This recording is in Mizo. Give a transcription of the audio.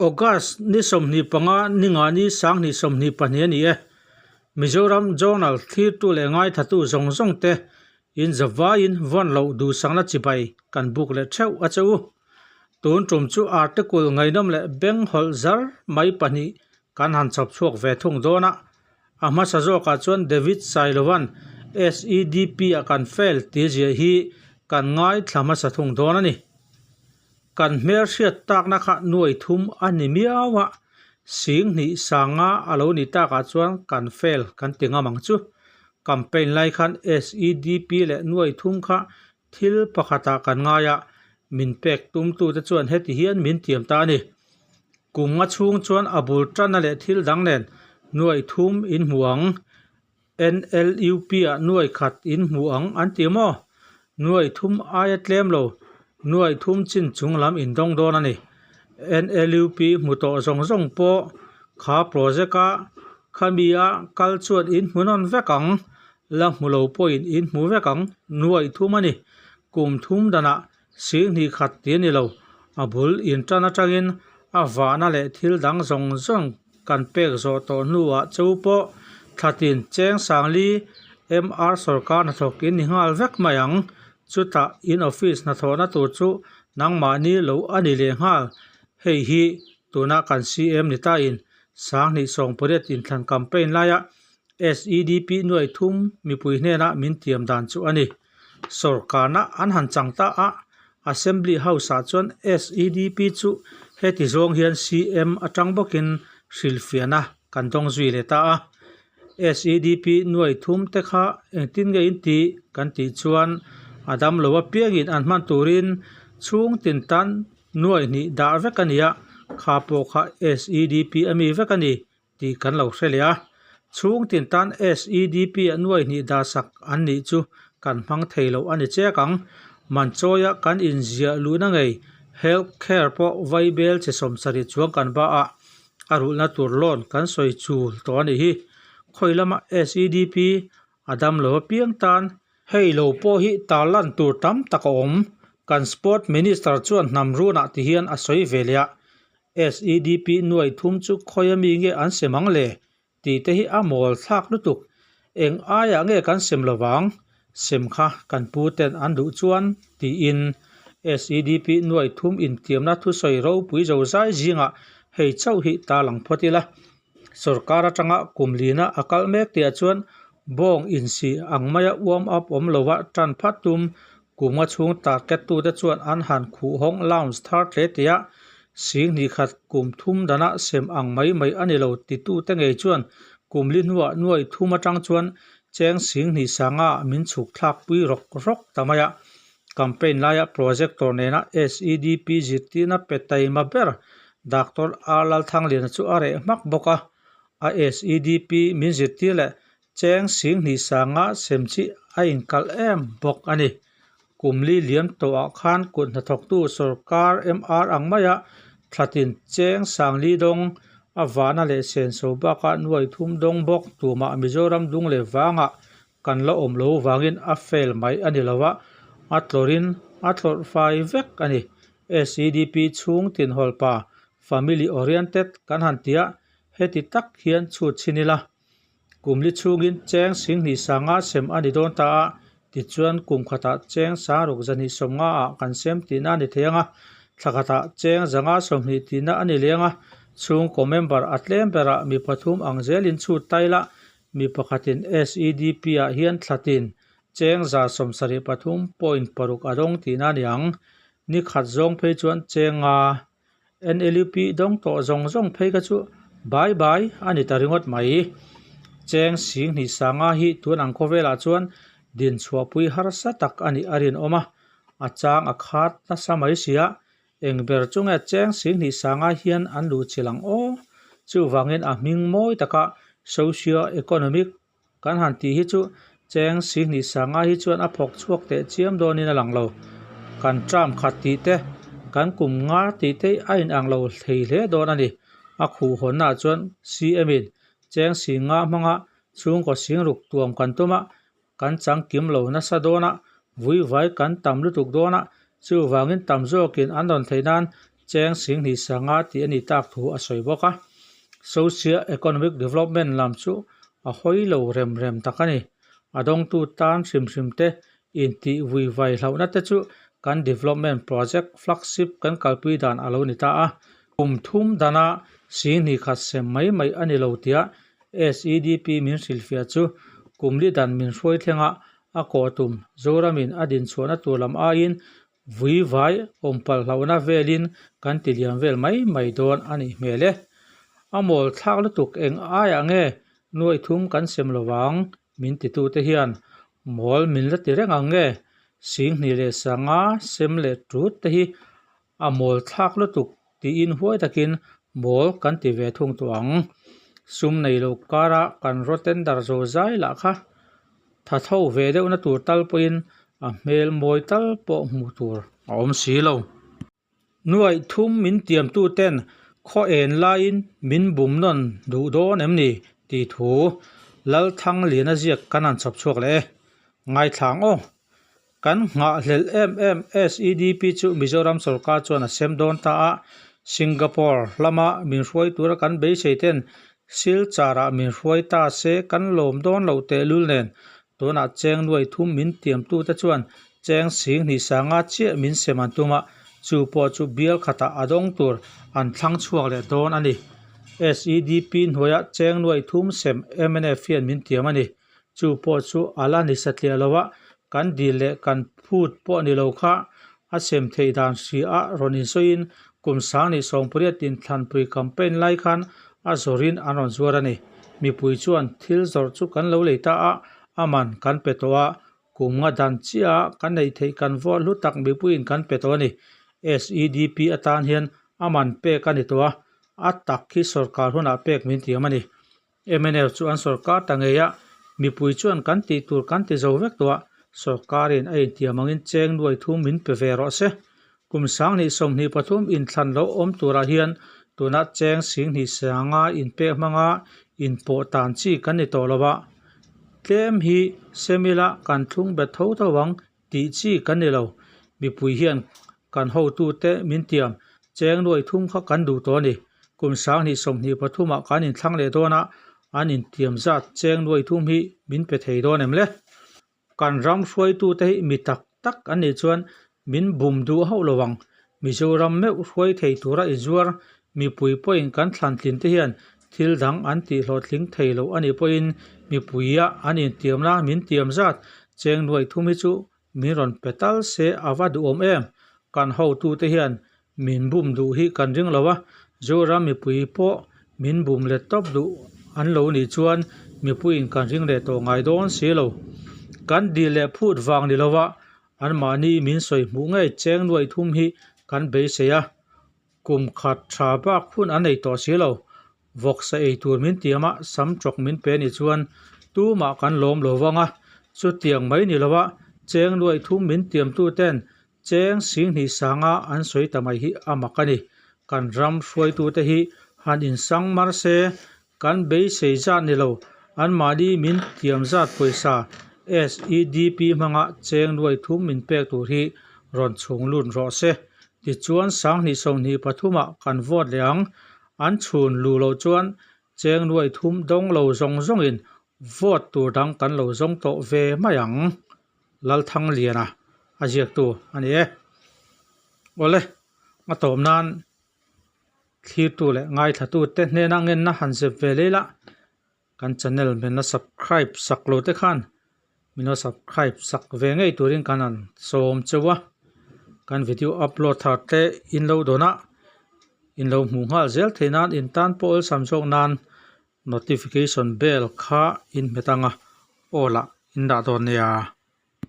August ni 25 ningani 2022 a ni e. Mizoram Journal thlirtu leh ngaithatu zawng zawng te in zavaiin vawn loh duhsakna chibai kan buk leh theuh a che u. Tun tum chu article ngaihnawm leh beng hawlh zar mai pahnih kan han chhawp chhuak ve thung dawn a. A hmasa zawkah chuan David Sailova'n SEDP a kan fail tih ziah hi kan ngaithla hmasa thung dawn a ni. Kan hmelhriat takna kha nuai thum a ni miau a, sing hnih sanga a lo nih takah chuan kan fail kan ti ngam ang chu. Campaign lai khan SEDP leh nuai thum kha thil pakhatah kan ngai a, min pek tumtute chuan heti hian min tiam ta a ni. Kum nga chhung chuan a bul tanna leh thil dang nen nuai thum in hmu ang. NLUP ah nuai khat in hmu ang an ti maw? Nuai thum aia tlem lo, nuai thum chin chung lam in dawng dawn a ni. NLUP hmu tawh zawng zawng pawh kha project a khami a kal chuan in hmu nawn vek ang, la hmu lo pawhin in hmu vek ang, nuai thum a ni. Kum thum danah sing hnih khat ti a ni lo, a bul in tan atangin a vahna leh thil dang zawng zawng kan pek zawh tawh hnuah chu pawh thlatin cheng sangli MR sawrkar hnathawk in ni nghal vek mai ang. Chutah in office hnathawhna tur chu nangmahni lo a ni leh nghal. Hei hi tuna kan CM ni tain sanghnih sawmpariat inthlan campaign laia SEDP nuai thum mipui hnena min tiam dan chu a ni. Sawrkarna an han chang ta a, Assembly House-ah chuan SEDP chu heti zawng hian CM atang bawkin hrilhfiahna kan dawng zui leh ta a. SEDP nuai thum te kha engtin nge in tih kan tih chuan a dam lo apiangin an hman turin chhung tin tan nuai hnih dah vek a ni a, kha pawh kha SEDP a mi vek a ni tih kan lo hre leh a. Chhung tin tan SEDP ah nuai hnih dah sak an nih chu kan hmang thei lo a ni chek ang. Manchawia kan inziah luhna ngei Health Care pawh vaibel che 70 chuang kan ba a, a rulhna tur loan kan sawi chul tawh a nih hi. Khawi lama SEDP a dam lo apiang tan hei lo pawh hi tarlan tur tam tak a awm. Kan Sport Minister chuan hnam runah ti hian a sawi ve leh a, SEDP nuai thum chu khawi ami nge an sem ang le? tih te hi a mawl thlak lutuk. Eng aiah nge kan sem lo vang? Sem kha kan pu ten an duh chuan tiin SEDP nuai thum intiamna thusawi ropui zo zai zingah hei chauh hi ta lang phawt ila. Sorkar atanga kum lina a kal mek tihah chuan bawng insi ang maia warm up awm lova tan phat tum Kum nga chhung target tute chuan an han khuh hawng lounge thar tle tia sing hnih khat kum thum danah sem ang mai mai a ni lo titute ngei chuan kum li hnuah nuai thum atang chuan cheng sing hnih sanga min chhuk thlak pui rawk rawk ta mai a. Campaign laia projector nena SEDP zirtirna pe taima ber Doctor R Lalthangliana chu a reh hmak bawk a, a SEDP min zirtir leh Cheng sing hnih sanga sem chi a inkalh em bawk a ni. Kum li liam tawhah khan kut hnathawktu sorkar MR ang maia thlatin cheng sang li dawng a vahna leh senso bakah nuai thum dawng bawk tumah Mizoram dung leh vangah kan la awm lo vangin a fail mai a ni lo a, a tlawrhin a tlawrh fai vek a ni. SEDP chhung tin hawlpa Family Oriented kan han tia heti tak hian chhut chhin ila. Kum li chhungin cheng sing hnih sanga sem a ni dawn ta a, tichuan kum khatah cheng sangruk zahnih sawmnga ah kan sem tihna a ni thei ang a, thla khatah cheng zanga sawmhnih tihna a ni leng a, chhungkaw member a tlem berah mi pathum ang zelin chhut ta ila, mi pakhatin SEDP ah hian thlatin cheng 173.6 a dawng tihna a ni ang. Ni khat zawng phei chuan cheng nga NLUP dawng tawh zawng zawng phei kha chu bai bai a ni ta ringawt mai. Cheng sing hnih sanga hi tun ang khawvelah chuan din chhuahpui harsa tak a nih a rinawm a, a chang a khat nasa mai si a, eng ber chu nge cheng sing hnih sanga hian an luh chilh ang aw? Chuvangin a hming mawi taka Socio Economic Kan han tih hi chu cheng sing hnih sanga hi chuan a phawk chhuak teh chiam dawnin a lang lo. Kan term khat tih te, kan kum nga tih te a inang lo thei hle dawn a ni. A khuh hawnnaah chuan CM in cheng sing nga hmanga chhungkaw sing ruk tuam kan tum a, kan chang kim lo nasa dawn a, vui vai kan tam lutuk dawn a, chuvangin tam zawkin an rawn theih nan Cheng Singhnih Sanga tih a nih tak thu a sawi bawk a. Socio Economic Development lam chu a hawi lo rem rem tak a ni. A dawngtu tan hrim hrim te intih vui vai hlauhna te chu kan development project flagship kan kalpui dan a lo ni ta a. Kum thum dana Singhnih khat sem mai mai a ni lo tia SEDP min hrilhfiah chu kum li dan min hruai thlenga a kawh tum Zoramin a dinchhuahna tur lam aiin Vui vai awm palh hlauhna velin kan ti liam vel mai mai dawn a nih hmel e. A mawl thlak lutuk eng aiah nge nuaih thum kan sem lo vang min titute hian mawl min la ti reng ang nge Singhnih leh Sanga sem leh tut te hi a mawl thlak lutuk tiin huai takin mawl kan ti ve thung tawh ang. Sum nei lo kara kan raw tender zo zai lah kha tha tho ve deuhna tur tal pawhin a hmel mawi tal pawh hmuh tur a awm si lo. Nuaih thum min tiamtu ten khaw en laiin min bum nawn duh dawn em ni tih thu Lalthangliana ziak kan han chhawp chhuak leh e. Ngaithlang aw. Kan nghahhlelh em em SEDP chu Mizoram sorkar chuan a sem dawn ta a, Singapore lama min hruai tura kan beisei ten Silchar-ah min hruai ta se kan lawm dawn loh tehlul nen tunah cheng nuai thum min tiamtute chuan cheng Singhnih sanga chiah min sem an tum a, chu pawh chu bial khatah a dawng tur an thlang chhuak leh dawn a ni. SEDP hnuaiah cheng nuai thum sem mnf hian min tiam a ni. Chu pawh chu a la ni satliah lo a, kan dil leh kan phut pawh ni lo kha a sem theih dan hria a rawn insawiin kum sang nih sawmpariat inthlanpui campaign lai khan a zawrhin an rawn zuar a ni. Mipui chuan thil zawrh chu kan lo lei ta a, a man kan pe tawh a, kum nga dan chiah a kan neih theih kan vawh hlu tak mipuiin kan pe tawh a ni. SEDP atan hian a man pek a ni tawh a, a tak hi sorkar hunah pek min tiam a ni. Mnf chu an sorkar ta ngei a, mipui chuan kan tih tur kan ti zo vek tawh a, sorkarin a intiam angin cheng nuai thum min pe ve rawh se. Kum 20 23 inthlan lo awm turah hian tunah cheng 20 sanga inpek hmanga inpawh tan chi kan ni tawh lo a, tlem hi semila kan thlung bet tho tho ang Tih chi kan ni lo. Mipui hian kan hotute min tiam cheng nuai thum kha kan duh tawh a ni. Kum 20 23 ah kan inthlang leh dawn a, an intiam zat cheng nuai thum hi min pe thei dawn em le? Kan ram hruaitute hi mi tak tak an nih chuan min bum duh hauh lo ang. Mizoram meuh hruai thei tura inzuar mipui pawhin kan thlan tlin te hian thil dang an tih hlawhtling thei lo a nih pawhin mipuia an intiamna min tiam zat cheng nuai thum hi chu min rawn pe tal se a va duhawm em. Kan hotute hian min bum duh hi kan ring lo a, Zoram mipui pawh min bum let tawp duh an lo nih chuan mipuiin kan ring leh tawh ngai dawn si lo. Kan dil leh phut vang ni lova Anmahni min sawi hmuh ngei cheng nuai thum hi kan beisei a, kum khat tha bak hun an nei tawh si lo. Vawksa ei tur min tiam a, sam tawk min pe ni chuan tumah kan lawm lo vang a, chutiang mai ni lova cheng nuai thum min tiamtu ten cheng 20 sanga an sawi ta mai hi a mak a ni. Kan ram hruaitute hi han insang mar se Kan beisei zat ni lo, anmahni min tiam zat pawisa SEDP hmanga cheng nuai thum min pek tur hi rawn chhung lut rawh se. Tichuan 20 23 ah kan vote leh ang. An chhun luh loh chuan cheng nuai thum dawng lo zawng zawngin vote tur dang kan lo zawng tawh ve mai ang. Lalthangliana a ziaktu a ni e. Awle, a tawp nan. Thlirtu leh ngaithlatute hnena ngenna han zep ve leh ila kan channel min la subscribe sak lo te khan min lo subscribe sak ve ngei turin kan han sawm cheu a, kan video upload thar te in lo dawn a, in lo hmuh nghal zel theih nan in tan pawh awlsam zawk nan notification bell kha in hmet ang a, aw lah in dah dawn nia.